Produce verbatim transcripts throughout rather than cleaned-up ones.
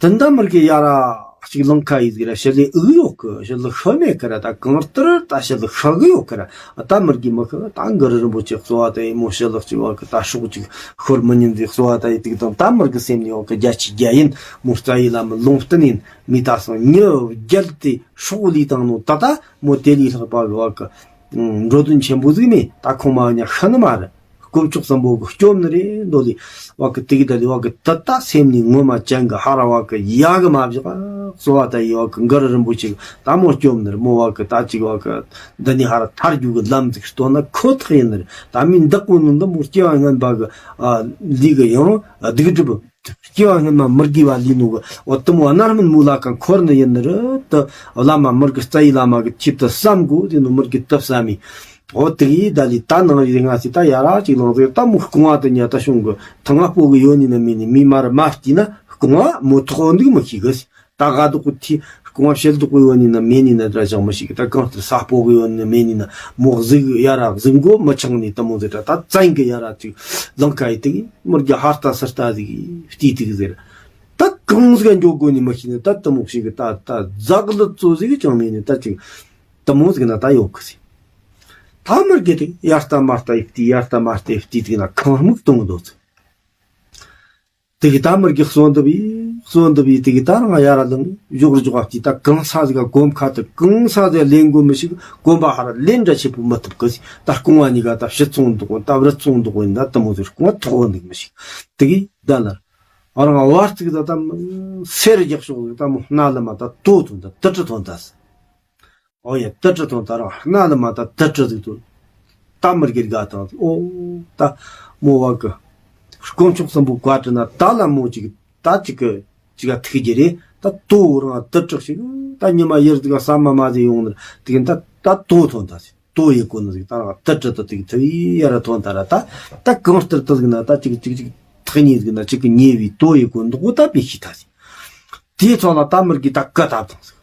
དེ་འདྲ་མི་དགེ་ཡ་ར་གཅིག་ལང་ཁ་ཡིས་གི་ར་ཞི་ལི་ཨུ་ཡོད་གི། ཞི་ལི་ཤི་མེད་གི་ར། ད་གང་ལྟར་ད་ཞི་ལི་ཤི་གི་ཡོད་གི་ར། ད་མི་དགེ་མི་ཤི། ད་གུ་རུ་རིན་པོ་ཆེ་གསོལ་བ་དེ་ཡིན་མོ། ཞི་ལི་གཅིག་བ་གི་ད་སྲོག་གཅིག་ཤོར་མི་ཉན་ཟིག་གསོལ་བ་དེ་ཡིན་ཏིག་དང་། ད་མི་དགེ་སེམས་ནི་ཡོད་གི། རྒྱ་ཆེ་རྒྱ་ཡིན་མོ། རྩ་ཡི་བླ་མ་ལུང་བསྟན་ཡིན་མི། ད་སང་ཉི་བརྒྱད་དེ་སྲོག་ལུས་བཏང་ནོ། ད་ད་མོ་དེ་ལས་ལྷག་པ་གི་བ་གི་འགྲོ་དོན་ཆེན་པོ་ཟིག་མེད། ད་ཁོང་མ་ཉ་ཤི་ནི་མ་རེད། དཀོན་མཆོག་གསུམ་པོ་གི་སྐྱོབ་ནི་རེད་འདོད་ལི། བ་གི་དེ་གི་ད་ལི་བ་གི་ད་ད་སེམས་ནི་ངོ་མ་ཅན་གི་ཧ་ར་བ་གི་ཡ་གི་མ་བཞག་གསོལ་བ་ད་ཡི་བ་གི་གུ་རུ་རིན་པོ་ཆེ་གི་ད་མོ་སྐྱོབ་ནི་རེད་མོ། བ་གི་ད་ཅིག་བ་གི་འདི་ནི་ཧ་ར་ཐར་རྒྱུ་གི་ལམ་ཟིག་སྟོན་ན་ཁོ་ཐག་ཡིན་ནི་རེད། ད་མི་འདག་པོ་ནི་འདི་མོ་སྐྱེ་བ་སྔོན་པ་གི་ལི་གི་ཡང་སྡིག་སྒྲིབ། སྐྱེ་བ་སྔོན་མ་མི་དགེ་བ་ལས་ནོ་གི། འོ་དེ་མོ་རྣམ་སྨིན་མོ་ལ་ཀ་འཁོར་ནི་ཡིན་ནི་རེད། དེ་བླ་མ་མི་དགེ་རྩ་ཡི་བླ་མ་གི་ཆེད་དུ་བསམ་དགོས་དེ་ནོ་མི་དགེ་དེ་བསམ་མི། འོ་དེ་ཡི་ད་ལི་ད་ནང་ཡི་ང་སི་ད་ཡ་ར་ཅིག་ལང་ཟེར། ད་མོ་རྐང་བ་དེ་ཉ་ད་ཤོང་གི་ཐང་ང་སྤོ་གི་ཡོད་ནི་ན་མེད་ནི། མི་མ་ར་མ་བལྟས་ན་རྐང་བ་མོ་ཐོག་འདུག་མི་ཤེས་གི་སི། ད་ག་དུ་གུ་ཐི་རྐང་བ་ཕྱེད་དུ་གུ་ཡོད་ནི་ན་མེད་ནི་ན་དྲ་བཞག་མི་ཤེས་གི། ད་གང་ལྟར་ས་སྤོ་གི་ཡོད་ནི་ན་མེད་ནི་ན་མོ་གཟིག་ཡ་ར་གཟིག་མགོ་མི་ཆང་ནི་དེ་མོ་ཟེར། ད་ད་བཙན་གི་ཡ་ར་ཅིག་ལང་ཁ་ཡི་དེ་གི་མི་དགེ་ཧ་ལྟ་སི་ལྟ་ཟིག་བལྟས་དེ་གི་ཟེར། ད་གང་ཟིག་འཇོག་དགོས་ནི་མི་ཤེས་ནི། ད་དེ་མོ་ཞིག་གི་ད་ད་ཛག་ལི་ཙོ་ཟིག་ཀྱང་མེད་ནི། ད་ཅིག་དེ་མོ་ཟིག་ན་ད་ཡོད་གི་ཟིག། ད་མི་དགེ་དེ་ཡ་ལྟ་མ་ལྟ་ཡི་བལྟས། ཡ་ལྟ་མ་ལྟ་ཡི་བལྟས་དེ་ན་ཁང་སྨུག་གཏོང་གི་འདུག་ཟིག། དེ་གི་ད་མི་དགེ་གསོལ་འདེབས་ཡི་གསོལ་འདེབས་ཡི་དེ་གི་ད་རང་ཡ་ར་ལང་ཞོག་རི་ཞོག་བ་ཅི། ད་གང་ས་ཟིག་ག་གོམ་ཁ་དུ་གང་ས་ཟིག་ལེན་དགོས་མི་ཤེས། གོམ་པ་ཧ་ར་ལེན་འདྲ་ཆེ་པོ་མི་ཐུབ་གི་ཟིག། ད་རྐང་བ་གཉིས་ཀ་ད་ཕྱི་ཚོང་འདུག་གོ། ད་བར་ཚོང་འདུག་གོ། ད་དེ་མོ་ཟིག་རྐང་བ་ཐོག་འདུག་མི་ཤེས། དེ་གི་ད་ལ་རང་བར་ཙིག་ད་ད་སེར་རྒྱག་ཤོག་ཟིག། ད་མོ་སྣ་ལ་མ་ད་དོ་ཐོན་ད་ཏི་ཏི་ཐོན་ད་ཟིག། ཨོ་ཡ་ཏི་ཏི་ཐོན་ད་རང་སྣ་ལ་མ་ད་ཏི་ཏི་ཟིག་ཏུ། ད་མི་དགེ་དགའ་དང་ཨོ་ད་མོ་བ་གི་དཀོན་མཆོག་གསུམ་པོ་བཀའ་དྲིན་ན་ད་ལ་མོ་ཅིག་ད་ཅིག་གི་ཅིག་ག་ཐུག་རྒྱུ་རེད། ད་དོ་རང་ཏི་ཏི་ཞིག་ད་ཉི་མ་ཡར་ཟིག་ག་ས་མ་མ་ཟིག་ཡོང་ནི་དེ་གི་ད་ད་དོ་ཐོན་ད་ཟིག། དོ་ཡི་གོ་ནི་ཟིག་ད་རང་ཏི་ཏི་ད་ཏི་གི་ཐུ་ཡི་ཡ་ར་ཐོན་ད་ར། ད་ད་གང་ལྟར་ད་ཟིག་ན་ད་ཅིག་ཅིག་ཅིག་ཐག་ཉེ་ཟིག་ན་ཅིག་གི་ཉེ་བའི་དོ་ཡི་གོ་འདུག་གོ་ད་པི་ཤི་ད་ཟིག། དེའི་ཚོགས་ལ་ད་མི་དགེ་ད་གི་ད་བཏང་ཟིག།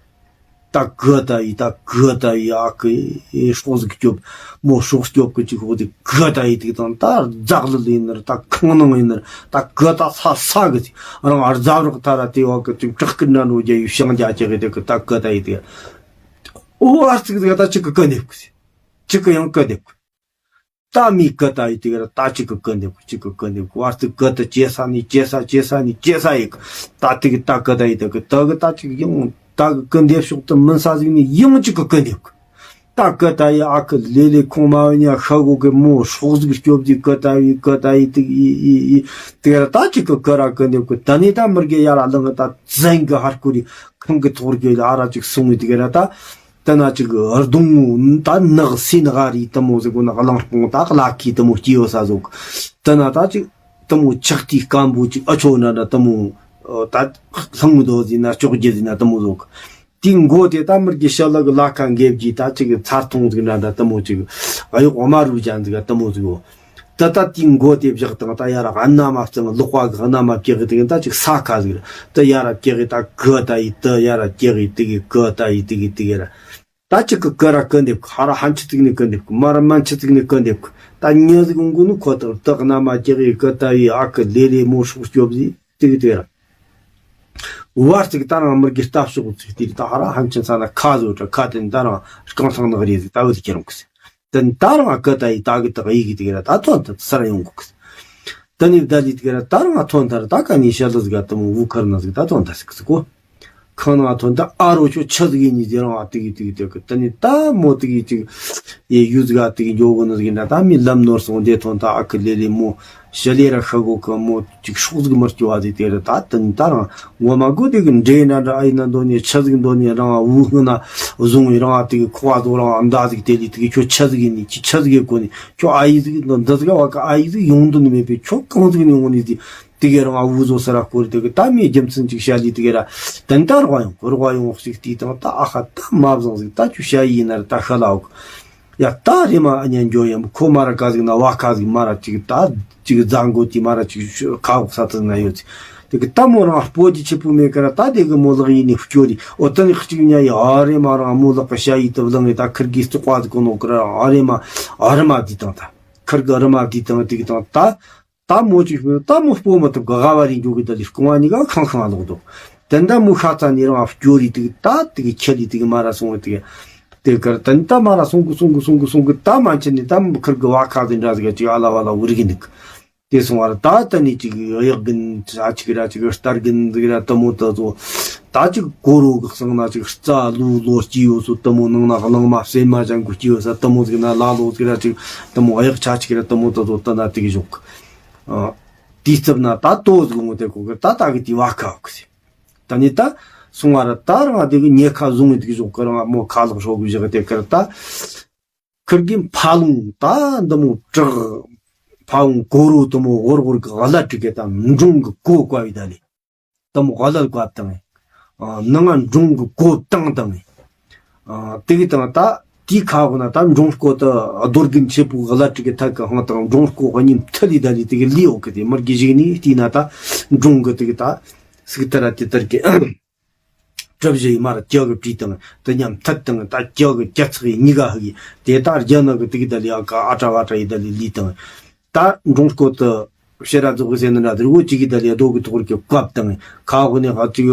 ད་གི་ད་ཡི་ད་གི་ད་ཡི་ཨ་ཁུ་ཨེ་སྲོག་ཟིག་སྐྱོབ། མོ་སྲོག་སྐྱོབ་གི་ཅིག་ཧོ་དེ་གི་ད་ཡི་དེ་དང་ད་རྫག་ལི་ལི་ཡིན་ནར་ད་ཁང་ནང་ཡིན་ནར་ད་གི་ད་ས་ས་གི་ཟིག། རང་རྫ་རོག་ད་ར་དེ་བ་གི་ཅིག་བྲག་གི་ན་འགྲོ་རྒྱ་ཡུ་ཤང་རྒྱ་ཅིག་གི་དེ་གི་ད་གི་ད་ཡི་དེ། ཨོ་ཨ་ཙིག་ཟིག་ད་ཅིག་གི་གི་འདེབས་གི་ཟིག། ཅིག་གི་ཡང་གི་འདེབས་གི། ད་མི་གི་ད་ཡི་དེ་གི་ར་ད་ཅིག་གི་གི་འདེབས་གི། ཅིག་གི་གི་འདེབས་གི། བར་དུ་གི་ད་ཅེ་ས་ནི་ཅེ་ས་ཅེ་ས་ནི་ཅེ་ས་ཡི་གི། ད་དེ་གི་ད་གི་ད་ཡི་དེ་གི་ད་གི་ད་ཅིག་ཡང་ད་གི་གི་འདེབས་ཤོག་ཏུ་མིན་ས་ཟིག་ནི་ཡང་ཅིག་གི་གི་འདེབས་གི། ད་གི་ད་ཡི་ཨ་ཁུ་ལེ་ལེ་ཁོང་མ་བ་ཉ་ཤ་གོ་གི་མོ་སྲོག་ཟིག་སྐྱོབ་ཟིག་གི་ད་ཡི་གི་ད་ཡི་དེ་གི་ཡི་ཡི་ཡི་དེ་གི་ར་ད་ཅིག་གི་གི་ར་གི་འདེབས་གི། ད་ནི་ད་མི་དགེ་ཡ་ར་ལང་གི་ད་བཙན་གི་ཧར་ཀུ་རི་ཁང་གི་ཐོག་གི་ལ་ཨ་ར་ཅིག་སོང་བའི་དེ་གི་ར་ད། དེ་ན་ཅིག་རྡུང་ད་ནག་སེ་ནག་རི་དེ་མོ་ཟིག་གོ་ན་གླང་སྤུངས་ད་གླ་ཁི་དེ་མོ་སྐྱེས་ཡོད་ས་ཟོག། དེ་ན་ད་ཅིག་དེ་མོ་ཆག་ཏི་སྐམ་པོ་ཅིག་ཨ་ཆོ་ན་ད་དེ་མོ་ད་ལྷང་མི་དོ་ཟིན་ན་ཅོག་རྒྱུ་ཟིན་ན་དེ་མོ་ཟོག། དེ་མགོ་དེ་ད་མི་དགེ་ཤ་ལག་གི་ལ་ཁ་འགེབས་ཀྱི་ད་ཅིག་ཚར་ཐུང་ཟིག་ན་ད་དེ་མོ་ཅིག་ཨ་ཡོག་ཨ་མ་རུ་ཅན་ཟིག་དེ་མོ་ཟིག་གོ། ད་ལྟ་དེའི་མགོ་དེ་བཞག་དང་ད་ཡ་ར་གནའ་མ་བཙང་ལོག་པ་གི་གནའ་མ་སྐྱེ་གི་དེ་ད་ཅིག་ས་ཁ་ཟིག་ར། ད་ཡ་ར་སྐྱེ་གི་ད་གི་ད་ཡི་ད་ཡ་ར་སྐྱེ་གི་དེ་གི་གི་ད་ཡི་དེ་གི་དེ་གི་ར། ད་ཅིག་གི་གི་ར་གི་འདེབས་གི། ཧ་ར་ཧན་ཆི་ཙིག་ནི་གི་འདེབས་གི། མ་ར་མན་ཆི་ཙིག་ནི་གི་འདེབས་གི། ད་ཉི་ཟིག་འོང་གི་ནི་ཁོ་ཐག་ད་གནའ་མ་སྐྱེ་གི་གི་ད་ཡི་ཨ་གི་ལེ་ལེ་མོ་སྲོག་སྐྱོབ་ཟིག་དེ་གི་དེ་ར། བར་ཅིག་ད་རང་མི་དགེ་ལྟ་ཕྱོགས་ཅིག་དེ་ད་ཧ་ར་ཧན་ཆི་ས་ན་ཁ་བཟོ་དྲ་ཁ་དེ་ད་རང་རྐང་ཐང་ནག་རེ་ཟིག་ད་འུ་དེ་ཁྱེར་འོང་གི་ཟིག། དེ་ད་རང་ཨ་ཀ་ད་ཡི་ད་གི་ད་ཡི་གི་དེ་གི་ར་ད་ཐོན་ད་ས་ར་ཡོང་གི་གི། ད་ནི་ད་ལི་དེ་གི་ར་ད་རང་ཐོན་ད་ར་ད་ཀ་ནི་ཤ་ལུ་ཟིག་ག་ད་མོ་བུ་ཁར་ན་ཟིག་ད་ཐོན་ད་ཟིག་གི་ཟིག་གོ། ཁང་ནང་ཐོན་ད་ཨ་རོ་ཆོ་ཆ་ཟིག་ཡིན་ནི་དེ་རང་ཨ་དེ་གི་དེ་གི་དེ་གི། ད་ནི་ད་མོ་དེ་གི་ཅིག་ཡེ་ཡུ་ཟིག་ག་དེ་གི་འཇོག་གི་ནི་ཟིག་ན་ད་མི་ལམ་ནོར་སོང་དེ་ཐོན་ད་ཨ་ཀི་ལེ་ལེ་མོ། ཞི་ལི་ར་ཤ་གོ་གི་མོ་ཅིག་སྲོག་ཟིག་མི་སྐྱོ་བ་ཟིག་དེ་ར་ད་དེ་ནི་ད་རང་ངོ་མ་གོ་དེ་གི་འདྲེ་ན་འདྲ་ཨ་ཡིན་ན་འདོ་ནི་ཆ་ཟིག་འདོ་ནི་རང་ཨ་བུ་སྔུན་ན་བཟུང་བའི་རང་ཨ་དེ་གི་ཁོ་བ་ཟོ་རང་ཨ་མདའ་ཟིག་དེ་ལི་དེ་གི་ཁྱོད་ཆ་ཟིག་ཡིན་ནི་ཁྱི་ཆ་ཟིག་ཡེ་གོ་ནི་ཁྱོད་ཨ་ཡི་ཟིག་འདི་ཟིག་བ་གི་ཨ་ཡི་ཟིག་ཡོང་འདུ་ནི་མེད་པའི་ཁྱོད་གང་ཟིག་ནི་འོང་ནི་ཟིག་དེ་གི་རང་ཨ་བུ་ཟོ་ས་ར་ཁོ་རི་དེ་གི་ད་མི་རྒྱུ་མཚན་ཅིག་བཤད་ལི་དེ་གི་ར་དེ་ནི་ད་རོགས་ཡོང་གི་རོགས་ཡོང་ཟིག་དེ་དང་ད་ཨ་ཁ་ད་མ་བཟང་ཟིག་ད་ཁྱོད་ཤ་ཡི་ན་ར་ད་ཤ་ལ་འོག་ཡ་ད་རེ་མ་ཨ་ཉན་འགྱོ་ཡ་མོ་ཁོ་མ་ར་ཀ་ཟིག་ན་བ་ཁ་ཟིག་མ་ར་ཅིག་ད་ཅིག་རྫ་མགོ་དེ་མ་ར་ཅིག་ཁ་འོག་ས་ཐག་ན་ཡོད་ཟིག་དེ་གི་ད་མོ་རང་སྤོ་རྒྱུ་ཆེ་པོ་མེད་ཀ་ར་ད་དེ་གི་མོ་ལག་ཡིན་ནི་སྐྱོ་རི་འོ་ད་ནི་གཅིག་ཉ་ཡ་ཨ་རེ་མ་རང་མོ་ལག་གི་ཤ་ཡི་ད་བླང་ངེ་ད་ཁིར་གི་རྩི་ཀ་ཟིག་གོ་ནོ་ཀ་ར་ཨ་རེ་མ་ཨ་རེ་མ་དེ་དང་ད་ཁིར་གི་ཨ་རེ་མ་དེ་དང་དེ་གི་དང་ད། ད་མོ་ཅིག་ཤོད་ད་མོ་སྤོ་མ་ཐུབ་གི་ཧ་བ་རིང་འགྱོ་གི་ད་ལི་རྐང་བ་གཉིས་ཀ་ཁང་ཁང་ལོག་འདུག་དེ་འདྲ་མོ་ཤ་ཚ་ནི་རང་སྐྱོ་རི་དེ་གི་ད་དེ་གི་ཁྱི་ལི་དེ་གི་མ་ར་སོང་བ་དེ་གི་དེ་གར་དེ་ད་མ་ར་སོང་གི་སོང་གི་སོང་གི་སོང་གི་ད་མ་ཆེ་ནི་ད་མི་ཁུར་གི་བ་ཁ་ཟིན་འདྲ་ཟིག་གི་ཅིག་ཨ་ལ་བ་ལ་འུར་གི་འདུག་དེ་སོང་བར་ད་ད་ནི་ཅིག་གཡག་རྒན་ཆ་ཅིག་ར་ཅིག་རྟ་རྒན་ཟིག་ར་དེ་མོ་ད་ཚོ་ད་ཅིག་གོ་རོ་གི་གསང་ན་ཅིག་རྩྭ་ལུ་ལོ་སྐྱི་ཡོད་སོ་དེ་མོ་ནང་ན་གླང་མ་སྲན་མ་ཅན་གི་སྐྱི་ཡོད་ས་དེ་མོ་ཟིག་ན་ལ་ལོ་ཟིག་ར་ཅིག་དེ་མོ་གཡག་ཆ་ཅིག་ར་དེ་མོ་ད་ཚོ་ད་ན་དེ་གི་ཞོག་གི། དེའི་རྩིབ་ན་ད་ལྟོ་ཟིག་འོང་དེ་གོ་གི་ད་ད་གི་དེ་བ་ཁ་གི་ཟེར། ད་ནི་ད་སོང་བ་ར་ད་རང་དེ་གི་ཉེ་ཁ་བཟུང་ངི་དེ་གི་ཞོག་གི་རང་མོ་ཁ་ལག་ཧྲོ་གི་བཞག་དེ་གར་ད་ཁུར་གི་ཕ་ལུང་ད་འདི་མོ་བྲག་ཕ་ལུང་གོ་རོ་དེ་མོ་འོར་འོར་གི་གླ་དྲི་གི་ད་འབྲོང་གི་གོ་བཀབ་བི་ད་ལི་དེ་མོ་གླ་བཀབ་བཏང་ངི། ནང་ང་འབྲོང་གི་གོ་བཏང་བཏང་ངི། དེ་གི་དང་ད་དེའི་ཁ་འོག་ན་ད་འབྲོང་རྐོ་ད་རྡོ་རྒན་ཆེ་པོ་གི་གླ་དྲི་གི་ཐད་ཀི་ཧང་དང་འབྲོང་རྐོ་གཉིས་མཐུད་ལི་ད་ལི་དེ་གི་ལི་འོག་གི་དེ་མར་གི་གཞིག་ནི་དེ་ན་ད་འབྲོང་གི་དེ་གི་ད་སིག་ཏ་ར་དེ་ལྟར་གི་གྲུ་བཞི་ཡི་མར་ཀྱག་གི་བྲིས་དང་དེ་མཉམ་མཐུད་དང་ད་ཀྱག་གི་ཀྱག་ཚག་ཡི་གཉིས་ཀ་ཧི་གི་དེ་ད་རྒྱ་ནག་གི་དེ་གི་ད་ལི་ཨ་ཀ་ཨ་ཏྲ་བ་ཏྲ་ཡི་ད་ལི་ལི་དང་ད་འབྲོང་རྐོ་ད་ཕྱི་ར་རྫོགས་གི་ཟེར་ནི་འདྲ་དེ་རུ་ཅིག་གི་ད་ལི་རྡོ་གི་ཐོག་རི་གི་བཀབ་དང་ཁ་འོག་ནས་ཧ་ཅིག་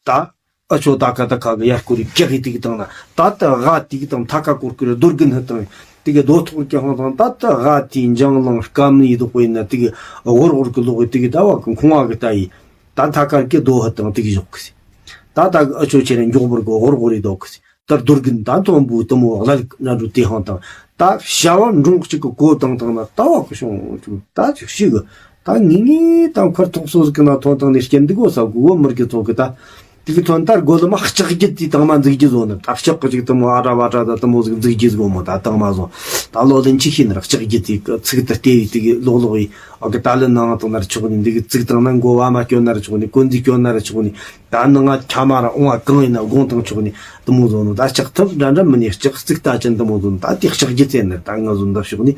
ད་ཨ་ཆོ་ད་ཀ་ད་ཁ་གི་ཡར་སྐོར་རི་ཀྱག་གི་དེ་གི་དང་ན་ད་ད་ཧ་དེ་གི་དང་ཐ་ཀ་སྐོར་གི་རྡོ་རྒན་ཧི་དང་དེ་གི་རྡོ་ཐོག་རི་གི་ཧང་དང་ད་ད་ཧ་དེ་འཇང་ལང་སྐམ་ནི་ཡི་དོག་པོ་ཡིན་ན་དེ་གི་འོར་འོར་གི་ལོག་གི་དེ་གི་ད་བ་གི་ཁོང་བ་གི་ད་ཡི་ད་ཐ་ཀ་རི་གི་རྡོ་ཧི་དང་དེ་གི་ཞོག་གི་ད་ད་ཨ་ཆོ་ཆེ་རེ་མགྱོགས་པོར་གི་འོར་འོར་ཡི་དོག་གི་ད་རྡོ་རྒན་ད་མཐོན་པོ་དེ་མོ་གླ་ན་འགྲོ་དེ་ཧང་དང་ད་བྱ་བ་འབྲོང་གཅིག་གི་གོ་དང་དང་ན་ད་བ་གི་བྱུང་ད་ཅིག་ཤི་གི་ད་ངེས་ངེས་ད་མཁར་ཐོག་སོ་ཟིག་གི་ན་ཐོན་དང་ནས་སྐྱེ་འདི་གོ་ས་གོ་བོ་མི་རྒྱུ་ཚོ་གི་ད་དེ་གི་ཐོན་ད་རྒོ་ལི་མ་ལྕགས་རྒྱུད་དེ་དང་མ་འཛུགས་རྒྱུ་བཟོ་ནི་ད་ལྕགས་གི་ཅིག་དེ་མོ་ཨ་ཏྲ་བ་ཏྲ་ད་དེ་མོ་ཟིག་འཛུགས་རྒྱུ་ཟིག་གོ་མོ་ད་དང་མ་བཟོ་ད་ལོ་ལན་ཅི་ཤེས་ནི་ལྕགས་རྒྱུད་དེ་ཚིག་ད་ལྟེ་བའི་དེ་གི་ལོག་ལོག་ཡི་ཨ་གི་ད་ལི་ནང་དང་ན་ར་ཆོག་ནི་འདི་གི་ཚིག་དང་ན་མགོ་བ་མ་སྐྱོན་ན་ར་ཆོག་ནི་གོན་འདི་སྐྱོན་ན་ར་ཆོག་ནི། ད་ནི་ང་ཁྱ་མ་ར་འོང་བ་གང་ཡིན་ན་དགོངས་དང་ཆོག་ནི་དུ་མོ་བཟོ་ནོ་ད་ལྕགས་ཐབ་འདྲ་འདྲ་མི་ནི་ལྕགས་རྩིག་ད་ཅན་དུ་མོ་བཟོ་ནོ་ད་དེ་ལྕགས་རྒྱུ་ཙེ་ནི་ད་ང་བཟོ་འདབ་ཤོག་ནི་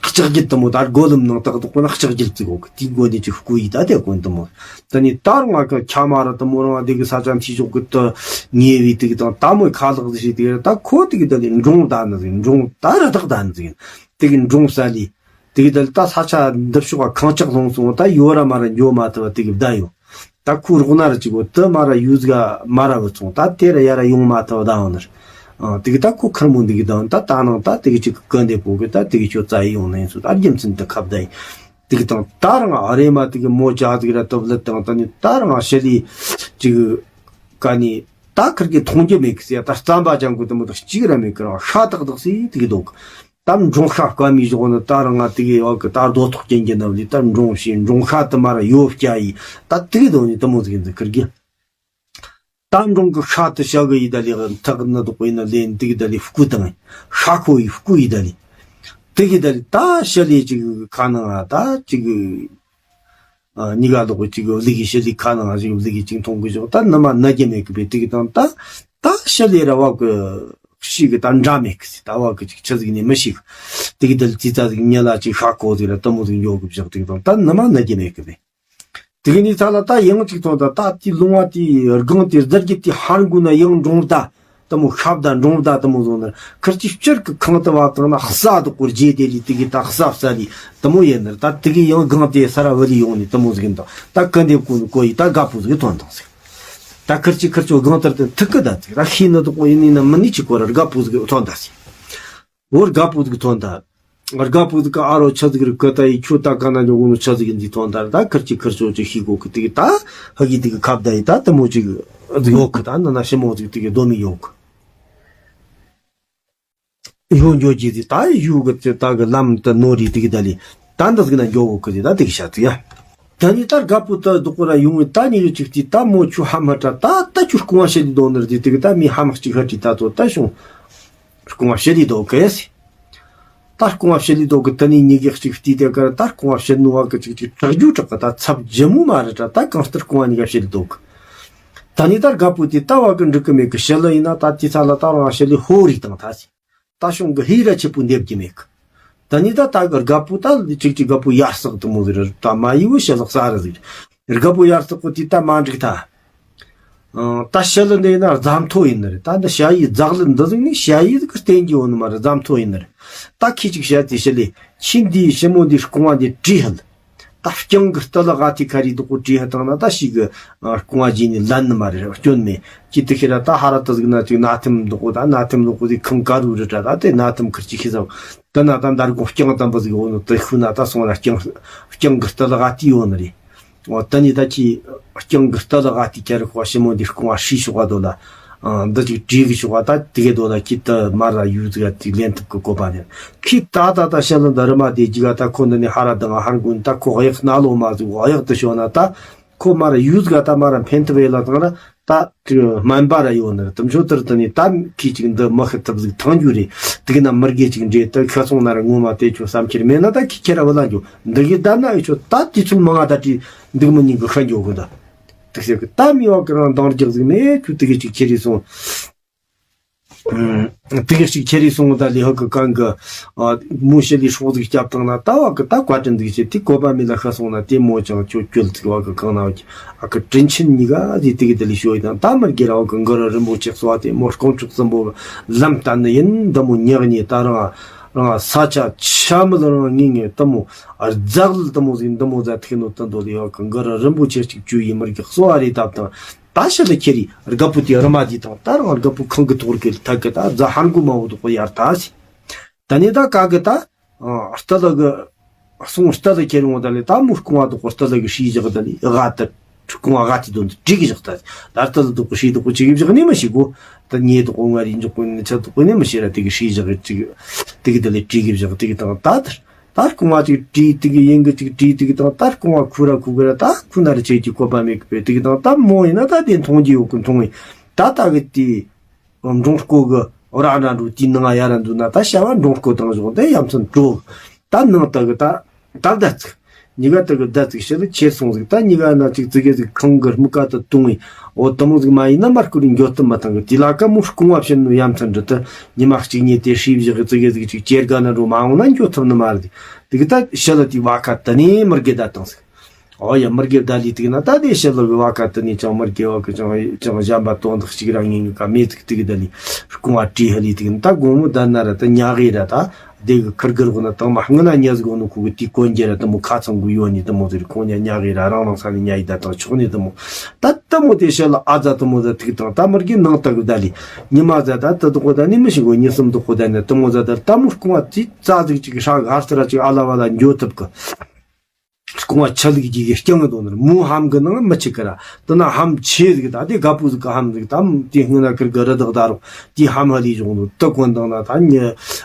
ལྕགས་རྒྱུ་དུ་མོ་ད་རྒོ་ལམ་ནང་ཏག་ཏག་པོ་ན་ལྕགས་རྒྱུ་ཙིག་གོ་གི་དེ་མགོ་ནི་ཅིག་བསྐུ་ཡི་ད་དེ་གོན་དུ་མོ་ད་ནི་ད་རུང་ང་གི་ཁྱ་མ་ར་དུ་མོ་རང་དེ་གི་ས་ཆ་མཐི་ཤོག་གི་དུ་ཉེ་བའི་དེ་གི་དང་ད་མོ་ཁ་ལག་ཟི་ཤི་དེ་གི་ད་ཁོ་དེ་གི་ད་ནི་འབྲོང་ད་ནི་ཟིག་འབྲོང་ད་ར་དག་ད་ནི་ཟིག་དེ་གི་འབྲོང་ས་ལི། དེ་གི་དལ་ད་ས་ཆ་འདི་ཕྱོགས་ཁ་གང་ལྕགས་ལྷུང་སོང་ད་ཡོ་ར་མ་ར་འགྱོ་མ་ཐུབ་པ་དེ་གི་བསྡད་ཡོད། ད་ཁོའི་རོགས་ན་ར་ཅིག་གོ་དུ་མ་ར་ཡུལ་ཟིག་མ་ར་བུད་སོང་ད་དེ་ར་ཡ་ར་ཡོང་མ་ཐུབ་བསྡད་ཡོད་ནི་རེད། དེ་གི་ད་ཁོ་ཁེར་མོ་འདི་གི་བསྡད་ཡོད་ད་ད་ནང་ད་དེ་གི་ཅིག་གི་ཀི་འདེབས་གོ་གི་ད་དེ་གི་ཁྱོད་རྩ་ཡི་ཡོང་ནི་ཡིན་སོང་ད་རྒྱུ་མཚན་དེ་ཁ་བརྡ་ཡིན། དེ་གི་དང་ད་རང་ཨ་རེ་མ་དེ་གི་མོ་ཅག་ཟིག་ར་ཏོབ་ལི་དང་ད་ནི་ད་རང་ཤི་ལི་ཅིག་ག་ནི་ད་ཁིར་གི་མཐོང་རྒྱུ་མེད་གི་ཟེར་ད་རྩམ་པ་ཅང་གོ་དུ་མོ་ད་གཅིག་ར་མེད་གི་རང་ཤ་ཏག་ཏག་སི་དེ་གི་འདུག་ད་འབྲོང་ཤ་བཀབ་མི་བཞག་ནི་ད་རང་ང་དེ་གི་ཡོད་གི་ད་རྡོ་ཐོག་ཅན་གྱི་ནམ་ལི་ད་འབྲོང་ཞེས་འབྲོང་ཤ་དུ་མ་ར་ཡོད་སྐྱ་ཡི་ད་དེ་གི་དོན་ནི་དུ་མོ་ཟིག་འཛི་ཁིར་གི་ད་འབྲོང་གི་ཤ་དུ་བྱ་གི་ཡི་ད་ལི་ཐག་ནི་དོག་པའི་ནི་ལེན་དེ་གི་ད་ལི་བཀུ་དང་ཤ་ཁོ་ཡི་བཀུ་ཡི་ད་ལི་དེ་གི་ད་ལི་ད་ཤ་ལི་ཅིག་ཁ་ནང་ང་ད་ཅིག་གི་ཨ་གཉིས་ཀ་ལོག་གི་ཅིག་གི་ལི་གི་ཤ་ལི་ཁ་ནང་ང་ཅིག་ལི་གི་ཅིག་མཐོང་གི་བཞག་ད་ནི་མ་ན་རྒྱུ་མེད་གི་བས་དེ་གི་དང་ད་ད་ཤ་ལི་ར་བ་གི་ཤི་གི་ད་འདྲ་མེད་གི་ཟི་ད་བ་གི་ཅིག་ཆི་ཟིག་ནི་མི་ཤི་གི་དེ་གི་ད་ལི་ཙི་ཙ་ཟིག་ཉལ་ལ་ཅིག་ཤ་ཁོ་ཟིག་ར་དུ་མོ་ཟིག་འགྱོ་གི་བཞག་དེ་གི་དང་ད་ནི་མ་ན་རྒྱུ་མེད་གི་བས། དེ་གི་ནི་ཚ་ལ་ད་ཡང་ཅིག་ཐོན་ད་ད་དེའི་ལུང་བ་དེའི་སྒང་དེ་ཟེར་གི་དེ་ཧར་འགུ་ན་ཡང་འབྲོང་ད་དུ་མོ་ཤ་བདའ་འབྲོང་བདའ་དུ་མོ་བཟོ་ནི་ཁིར་གི་སྤྱིར་གི་ཁང་དུ་བབ་དང་ན་ས་དུ་སྐོར་རྗེས་དེ་ལི་དེ་གི་ད་ས་ས་ལི་དུ་མོ་ཡིན་ནི་ད་དེ་གི་ཡང་སྒང་དེ་ས་ར་བ་ལི་ཡོང་ནི་དུ་མོ་ཟིག་ཡིན་ད་ད་ཀི་འདེབས་གོ་ནི་གོ་ཡི་ད་རྒད་པོ་ཟིག་ཐོན་དང་ཟིག་ད་ཁིར་གི་ཁིར་ཆོ་སྒང་དར་དེ་ཐུག་གི་ད་ཟིག་ར་ཤི་ནི་དུ་གོ་ཡིན་ནི་ན་མི་ནི་ཅིག་གོ་ར་རྒད་པོ་ཟིག་ཐོན་ད་ཟིག་འོ་རྒད་པོ་ཟིག་ཐོན་ད། རྒད་པོ་ཟིག་ག་ཨ་རོ་ཆ་ཟིག་རི་ཀ་ད་ཡི་ཁྱོད་ད་ག་ན་ཉོ་གོ་ནོ་ཆ་ཟིག་ཡིན་ཟིག་ཐོན་ད་ར་ད་ཁིར་གི་ཁིར་ཆོ་ཅིག་ཤི་གོ་གི་དེ་གི་ད་ཧ་གི་དེ་གི་ཁ་བརྡ་ཡི་ད་དུ་མོ་ཅིག་ཟིག་ཡོད་གི་ད་ན་ན་ཞི་མོ་ཟིག་དེ་གི་སྡོད་མི་ཡོད་གི་ཡོད་འགྱོ་གི་ཟིག་ད་ཡུ་གི་དེ་ད་གི་ལམ་དུ་ནོ་རི་དེ་གི་ད་ལི་ད་འདི་ཟིག་ན་འགྱོ་གོ་གི་ཟིག་ད་དེ་གི་ཤ་ཟིག་ཡ། ད་ནི་ད་རྒད་པོ་ད་སྡུག་གོ་ར་ཡོང་བའི་ད་ནི་ཡོད་ཅིག་དེ་ད་མོ་ཆུ་ཧ་མ་ཏྲ་ད་ད་ཆུ་རྐུང་བ་ཤི་ལི་དོ་ནི་ར་དེ་དེ་གི་ད་མི་ཧ་མ་གཅིག་ཧ་ཏྲི་ད་ཚོ་ད་བྱུང་། རྐུང་བ་བྱེད་ལི་འདུག་གས། ད་རྐུང་བ་བྱེད་ལི་འདུག་གི་དེ་ནས་ཉི་གེ་གཅིག་བལྟས་དེ་གར་ད་རྐུང་བ་བྱེད་ནུ་བ་གི་གཅིག་གཅིག་དྲག་རྒྱུ་དྲག་གི་ད་ཚབ་ཇི་མོ་མ་རེད་དྲ་ད་གང་ལྟར་རྐུང་བ་ཉི་གེ་བྱེད་ལི་འདུག་གི། ད་ནི་ད་རྒད་པོ་དེ་ལྟ་བ་གི་འགྲིག་གི་མེད་གི་བྱེད་ལི་ཡིན་ན་ད་དེ་ཚ་ལ་ད་རང་བྱེད་ལི་ཧོ་རིག་དང་ད་སི། ད་གཞུང་གི་ཧི་ར་ཆེ་པོ་འདེབས་ཀྱི་མེད་གི། ད་ནི་ད་ད་གི་རྒད་པོ་ད་གཅིག་གཅིག་རྒད་པོ་ཡར་སག་དུ་མོ་ཟིག་རེད་ད་མ་ཡི་བུ་བྱེད་ལག་ས་ར་ཟིག་རེད། རྒད་པོ་ཡར་སག་གོ་དེ་ད་མ་འགྲིག་ད། ཨང་། ད་ཤི་ལི་འདི་ན་རྫ་མཐོ་ཡིན་ནི་རེད། ད་འདི་ཞ་ཡི་རྫག་ལི་འདི་ཟིག་ནི་ཞ་ཡི་ཟིག་བསྟན་གྱི་ཡོད་ནི་མ་རེད། རྫ་མཐོ་ཡིན་ནི་རེད། ད་ཁྱི་གཅིག་བཤད་དེ་ཤི་ལི་ཁྱི་འདིའི་ཞི་མོ་འདིའི་རྐང་བ་འདི་བྲིས་ཧལ། ད་རྐྱང་གི་རྟ་ལ་ག་ཏི་ཁ་རི་དོག་པོ་བྲིས་ཧ་བཏང་ན་ད་ཞིག་གི་རྐང་བ་བརྗེས་ནས་ལན་ནི་མ་རེད། སྐྱོན་མེད། ཅི་ཏི་ཁེ་ར་ད་ཧ་ར་ཏི་ཟིག་ན་ཅིག་ན་ཐིམ་དོག་པོ་ད་ན་ཐིམ་དོག་པོ་དེ་ཁང་ཀ་རུ་རི་ཏྲ་ད་དེ་ན་ཐིམ་ཁིར་ཅི་ཁི་ཟ། ད་ན་ད་འདར་གོང་རྐྱང་དམ་པ་ཟིག་འོ་ནོ་དེ་ཤུ་ན་ད་སོང་ལ་རྐྱང་རྐྱང་གི་རྟ་ལ་ག་ཏི་ཡོད་ནི་རེད། འོ་ད་ནི་ད་ཅི་རྐྱང་གི་རྟ་ལ་ག་ཏི་ཁྱེར་ཁོ་ཞི་མོ་འདི་རྐང་བ་ཧྲིལ་ཤོག་ག་དོ་ལ། ཨ་འདི་ཅིག་བྲིས་གི་ཤོག་ག་ད་དེ་གི་དོ་ལ་ཁྱི་ད་མ་ར་ཡུ་ཟིག་ག་ཅིག་ལེན་ཐུབ་གི་བཀོད་པ་ནི། ཁྱི་ད་ད་ད་ཤ་ལ་འདི་རི་མ་དེ་ཅིག་ག་ད་ཁོ་འདི་ནི་ཧ་ར་དང་ཧར་གོ་ནི་ད་ཁོ་གཡག་སྣ་ལོ་མ་ཟིག་གཡག་ཏུ་ཤོག་ན་ད། ཁོ་མར་ཡུལ་ག་ད་མར་འཕེན་ཐུབ་ཡོད་ལ་དང་ར་ད་དེ་སྨན་པ་ར་ཡོད་ནི་རེད། དུམ་ཆོ་དེར་དུ་ནི་ད་ཁྱི་ཅིག་འདི་མི་ཤི་ཐུབ་ཟིག་ཐང་རྒྱུ་རེད། དེ་གི་ན་མི་རྒས་ཅིག་འདྲེ་ད་ཤ་སོང་ན་ར་ངོ་མ་དེ་ཆོ་བསམ་ཁྱེར་མེད་ན་ད་ཁྱི་ཁྱེར་ར་བུ་ལ་འགྱོ་འདི་གི་ད་ན་ཡོད་ཆོ་ད་དུས་ཚོད་མང་ང་ད་དྲི་འདུག་མི་ཉིན་གི་ཤ་འགྱོ་གི་ད་དེ་ཟེར་གི་ད་མི་བ་གི་རང་འདང་རྒྱག་ཟིག་མེད་ཁྱོད་དེ་གི་ཅིག་ཁྱེར་རེ་སོང་། དེ་གི་ཅིག་ཁྱེར་རེ་སོང་ད་ལི་ཧ་གི་གང་གི་མུ་ཤི་ལི་སྲོག་ཟིག་སྐྱབས་བཏང་ན་ད་བ་གི་ད་བཀའ་དྲིན་འདུག་ཅེས་དེ་བཀོད་པ་མི་ལ་ཤ་སོང་ན་དེ་མོ་ཅང་ཅོ་ཅོལ་ཚིག་བ་གི་གང་ན་བ་གི་ཨ་གི་དྲིན་ཆེན་གཉིས་ཀ་དེ་དེ་གི་དེ་ལི་ཤོ་ཡི་དང་ད་མར་གི་ར་བ་གི་འགུ་ར་རིན་པོ་ཆེ་གསོ་བ་དེ་མོ་དཀོན་མཆོག་གསུམ་པོ་གི་ལམ་བསྟན་ནི་ཡིན། འདི་མོ་ཉག་ཉེ་ད་རང་རང་ས་ཆ་ཆ་མི་ལ་རང་ངེ་ངེ་ད་མོ་རྫག་ལ་ད་མོ་ཟིག་འདི་མོ་ཟ་ཐིག་ནོ་ད་འདོད་ལི་བ་གི་འགུ་ར་རིན་པོ་ཆེ་གཅིག་ཅུ་ཡི་མར་གི་གསོ་བ་རེ་ད་བཏང་། ད་ཤི་ལ་ཁྱེར་རི་རྒད་པོ་དེ་རི་མ་དེ་དང་ད་རང་རྒད་པོ་ཁང་གི་ཐོག་གི་ཐད་གི་ད་རྫ་ཧར་མགོ་མ་བོ་དོག་པོ་ཡར་ད་སི། ད་ནི་ད་ག་གི་ད་རྟ་ལ་གི་སོང་རྟ་ལ་ཁྱེར་ཡོང་ད་ལི་ད་མོ་རྐང་བ་དོག་པོ་རྟ་ལ་གི་ཧྲིལ་བཞག་ད་ལི་ག་ད་རྐང་བ་ག་དེ་དོན་དུ་བྲིས་གི་བཞག་ད་སི། ད་རྟ་ལ་དོག་པོ་ཧྲིལ་དོག་པོ་ཅིག་གི་བཞག་ནི་མི་ཤེས་གོ། ད་ཉེ་དོག་པོ་ང་རིག་འཇོག་གོ་ནི་ཆ་དོག་པོ་ནི་མི་ཤེས་ར་དེ་གི་ཧྲིལ་བཞག་གི་ཅིག་དེ་གི་ད་ལི་བྲིས་གི་བཞག་དེ་གི་དང་ད་དར། ད་རྐང་བ་ཅིག་བྲིས་དེ་གི་ཡིན་གི་ཅིག་བྲིས་དེ་གི་དང་ད་རྐང་བ་ཁུ་ར་ཁུ་གི་ར་ད་ཁུ་ན་རི་ཆེ་གི་བཀོད་པ་མེད་གི་པས་དེ་གི་དང་ད་མོ་ཡིན་ན་ད་དེ་མཐོང་རྒྱུ་ཡོད་གི་མཐོང་ངེ་ད་ད་གི་དེ་འབྲོང་རྐོ་གི་ར་འདྲ་འགྲོ་དེའི་ནང་ཡ་ར་འདུག་ན་ད་བྱ་བ་འབྲོང་རྐོ་དང་བཞག་དེ་ཡ་མཚན་དྲོ་ད་ནང་ད་གི་ད་ད་ད་ཚིག་ཉི་ག་ད་གི་ད་ཚིག་ཤི་ལ་ཁྱེར་སོང་ཟིག་ད་ཉི་ག་ན་ཅིག་ཙི་གེ་ཟིག་ཁང་གི་སྨུག་ཀ་ད་བཏུང་ངེ་འོ་དེ་མོ་ཟིག་མ་ཡིན་ན་མར་ཁུ་རི་འགྱོ་ཐུབ་མ་ཐང་གི་དེ་ལ་ཀ་མོ་རྐང་བ་ཕྱིར་ནུ་ཡ་མཚན་འདྲི་ད་ཉི་མ་གཅིག་གཉིས་དེ་ཧྲིལ་བཞག་གི་ཙི་གེ་ཟིག་ཅིག་ཇེ་དགའ་ན་འགྲོ་མ་འོང་ན་འགྱོ་ཐུབ་ནི་མ་རེད། དེ་གི་ད་ཤི་ལ་དེ་བ་ཁ་དུ་ནས་མི་རྒས་ད་བཏང་ཟིག་ཨོ་ཡ་མི་རྒས་ད་ལི་དེ་གི་ན་ད་དེ་ཤི་ལ་གི་བ་ཁ་དུ་ནས་ཅང་མི་རྒས་བ་གི་ཅང་ཅང་གཞན་པ་དོན་དག་ཅིག་རང་ངེ་གི་ཀ་མེད་ཟིག་དེ་གི་ད་ལི་རྐང་བ་བྲིས་ཧ་ལི་དེ་གི་ན་ད་དགོང་མོ་ད་ན་ར་ད་ཉག་གི་ར་ད་དེ་གི་ཁུར་གི་རོགས་ན་དང་མ་སྔ་ན་ཉ་ཟིག་འོ་ནོ་ཁུ་གི་དེ་གོན་རྒྱ་ར་དེ་མོ་ཁ་ཚང་གི་ཡོད་ནི་དེ་མོ་ཟིག་ཁོང་ཉ་ཉག་གི་ར་རང་རང་ས་ནས་ཉ་ཡི་ད་དང་ཆོག་ནི་དེ་མོ། ད་ལྟ་མོ་དེ་ཤ་ལ་ཨ་ཛ་ལྟ་མོ་ཛ་ཐིག་དང་ད་མར་གི་ནང་ལྟ་གི་ད་ལི། ཉི་མ་ཛ་ད་ལྟ་དོག་གོ་ད་ནི་མི་ཤི་གོ་ཉི་གསུམ་དོག་གོ་ད་ནི་ལྟ་མོ་ཛ་ད་ལྟ་མོ་རྐང་བ་ཙི་ཙ་ཟིག་ཅིག་ཧྲ་གི་ཧར་ཙི་ར་ཅིག་ཨ་ལ་བ་ལ་འགྱོ་ཐུབ་གི། རྐང་བ་ཆ་ལིག་ཅིག་གི་རྐྱང་གི་དོན་ནི་མོ་ཧམ་གི་ནང་མི་ཆིག་གི་ར། དེ་ན་ཧམ་ཆེ་ཟིག་ད་དེ་རྒད་པོ་ཟིག་གི་ཧམ་ཟིག་ད་དེ་སྔོན་ན་ཁིར་གི་རི་དྭགས་ད་རོག་དེ་ཧམ་ཧ་ལི་བྱུང་ནོ་དེ་གོན་དང་ན་ད་ཉི་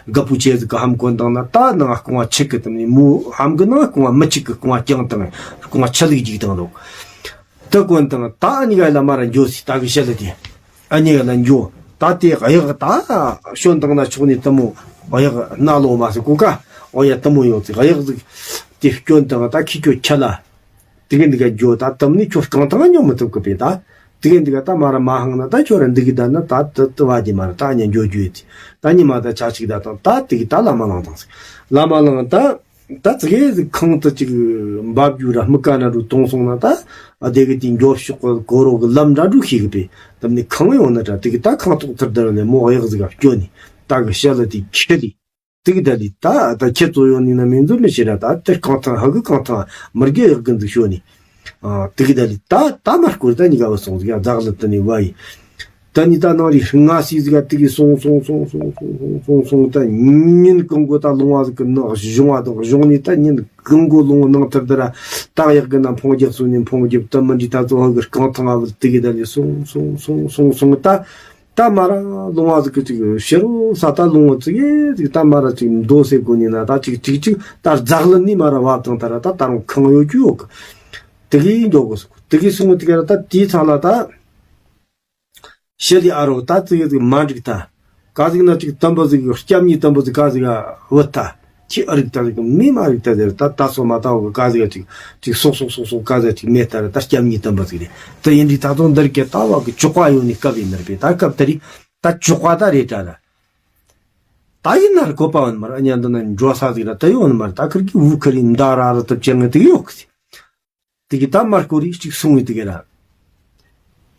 རྒད་པོ་ཆེ་ཟིག་གི་ཧམ་གོན་དང་ན་ད་ནང་རྐང་བ་ཆིག་གི་དེ་ནི་མོ་ཧམ་གི་ནང་རྐང་བ་མི་ཆིག་གི་རྐང་བ་རྐྱང་དང་རྐང་བ་ཆ་ལིག་ཅིག་དང་འདུག་དེ་གོན་དང་ད་ཨ་ཉི་ག་ལ་མ་ར་འགྱོ་སི་ད་གི་ཤ་ལ་དེ། ཨ་ཉི་ག་ལ་འགྱོ། ད་དེ་གཡག་ད་ཤོན་དང་ན་ཆོག་ནི་དེ་མོ་གཡག་སྣ་ལོ་མ་སི་ཀུ་ཀ་ཨོ་ཡ་དེ་མོ་ཡོང་ཚེ་གཡག་ཟིག་དེ་སྐྱོན་དང་ད་ཁྱི་ཁྱོད་ཁྱ་ལ། དེ་གི་འདི་ག་འགྱོ་ད་དམ་ནི་ཁྱོད་རྐང་ཐང་ཉོ་མི་ཐུབ་གི་པས་ད། དེ་གི་འདི་ག་ད་མ་ར་མ་ཧང་ན་ད་ཁྱོད་ར་འདི་གི་ད་ན་ད་དུ་དུ་བ་དེ་མ་ར་ད་ཉ་འགྱོ་འགྱོ་ཡི་དེ། ད་ཉི་མ་ད་ཆ་ཅིག་ད་དང་ད་དེ་གི་ད་ལ་མ་ལང་དང་སི། ལ་མ་ལང་ད། ད་ཙི་གེ་ཟིག་ཁང་དུ་ཅིག་འབབ་རྒྱུ་ར་སྨུག་ཀ་ན་རུ་གཏོང་སོང་ན་ད་ཨ་དེ་གི་དེ་འགྱོ་ཕྱོགས་གི་གོ་རོ་གི་ལམ་འདྲ་འགྲོ་ཤེས་གི་པས་དམ་ནི་ཁང་ཡོང་ན་འདྲ་དེ་གི་ད་ཁང་ཐོག་ཐུར་དར་ལས་མོ་གཡག་ཟིག་ག་སྐྱོ་ནི་ད་གི་ཤ་ལ་དེ་ཁྱེར་ལི་དེ་གི་ད་ལི་ད་ད་ཁྱེར་ཚོ་ཡོང་ནི་ན་མིན་འཛུལ་མི་ཤེས་ར་ད་དེར་གང་ཐང་ཧ་གི་གང་ཐང་མི་རྒྱ་གཡག་གི་འཛུགས་ཤོ་ནི་ཨ་དེ་གི་ད་ལི་ད་ད་མ་སྐོར་ད་ཉི་ག་བ་སོང་ཟིག་ཡ་ཛག་ལི་ད་ནི་བ་ཡི། ད་ནི་ད་ནང་རི་ང་སི་ཟིག་ག་དེ་གི་སོང་སོང་སོང་སོང་སོང་སོང་སོང་ད་ཉིན་གང་གོ་ད་ལུང་བ་ཟིག་གི་ནང་གཞུང་བ་དང་གཞུང་ནི་ད་ཉིན་གང་གོ་ལུང་ནང་ཐར་ད་ར་ད་གཡག་གི་ན་འཕོང་རྒྱག་སོང་ནི་འཕོང་རྒྱབ་ད་མི་འདྲི་ད་ཚོ་ཧ་གི་རྐང་ཐང་ཨ་བུལ་དེ་གི་ད་ནི་སོང་སོང་སོང་སོང་ད་ད་མ་ར་ལུང་བ་ཟིག་གི་ཅིག་ཕྱི་རོ་ས་ད་ལུང་བ་ཙི་གེ་ཟིག་ད་མ་ར་ཅིག་མདོ་སེ་གོ་ནི་ན་ད་ཅིག་ཅིག་ཅིག་ད་རྫག་ལི་ནི་མ་ར་བབ་དང་ད་ར་ད་ད་རུང་ཁང་ཡོད་རྒྱུ་ཡོད་གི་དེ་གི་འགྲོ་གོ་སོང་དེ་གི་སོང་དེ་ག་ར་ད་དེའི་ཚ་ལ་ད། ཤི་ལི་ཨ་རོ་ད་ཙི་གེ་ཟིག་མ་འགྲིག་ད། ག་ཟིག་ན་ཅིག་དམ་པ་ཟིག་སྐྱབས་གཉིས་དམ་པ་ཟིག་ག་ཟིག་ག་བུད་ད། ཁྱི་ཨ་རིག་ད་ཟིག་མི་མ་རིག་ད་ཟེར་ད་ད་སོ་མ་ད་འོ་ག་ཟིག་ག་ཅིག་ཅིག་སོག་སོག་སོག་སོག་ག་ཟིག་ཅིག་མེད་ད་ར་ད་སྐྱབས་གཉིས་དམ་པ་ཟིག་རེད། ད་ཡིན་དུས་ད་ཚོ་འདིར་གི་ད་བ་གི་ཅོག་པ་ཡོང་ནི་སྐབས་ཡིན་ནར་བས་ད་སྐབས་ད་རིག་ད་ཅོག་པ་ད་རེད་ད་ར། ད་ཡིན་ནར་གོ་པ་ཡོད་མར་ཨ་ཉན་ད་ན་འགྲོ་ས་ཟིག་ར་ད་ཡོད་མར་ད་ཁིར་གི་བུ་ཁ་རི་མདའ་ར་ར་ད་བཅད་ངེ་ད་ཡོད་གི། དེ་གི་ད་མར་ཀོ་རི་གཅིག་སོང་བའི་དེ་གི་ར།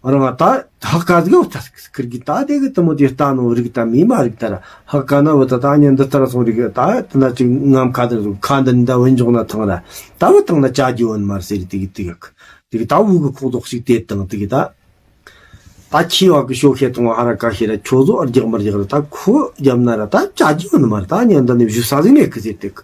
རང་ད་ཧ་ཀ་ཟིག་བ་ད་ཁིར་གི་ད་དེ་གི་དུ་མོ་དེ་ལྟ་ནོ་རིག་ད་མི་མ་རིག་ད་ར་ཧ་ཀ་ན་བ་ད་ད་ཉན་འདི་ལྟར་སོང་རིག་ད་དེ་ན་ཅིག་ངམ་ཁ་དེ་རུ་ཁ་འདི་འདི་བུན་འཇོག་ན་ཐང་ར་ད་བ་ཐང་ན་ཅ་རྒྱུ་བན་མར་ཟེར་དེ་གི་དེ་གི་དེ་གི་ད་བུ་གི་ཁོག་རྫོགས་ཤིག་དེ་དང་དེ་གི་ད་ད་ཁྱི་བ་གི་ཤོ་ཁེ་ཐོང་ཧ་ར་ཀ་ཤེ་ར་ཁྱོ་ཟོ་ཨར་རྒྱག་མར་རྒྱག་ར་ད་ཁོ་རྒྱབ་ན་ར་ད་ཅ་རྒྱུ་བན་མར་ད་ཉན་ད་ནི་བཞུ་ས་ཟིག་ནས་གི་ཟེར་དེ་གི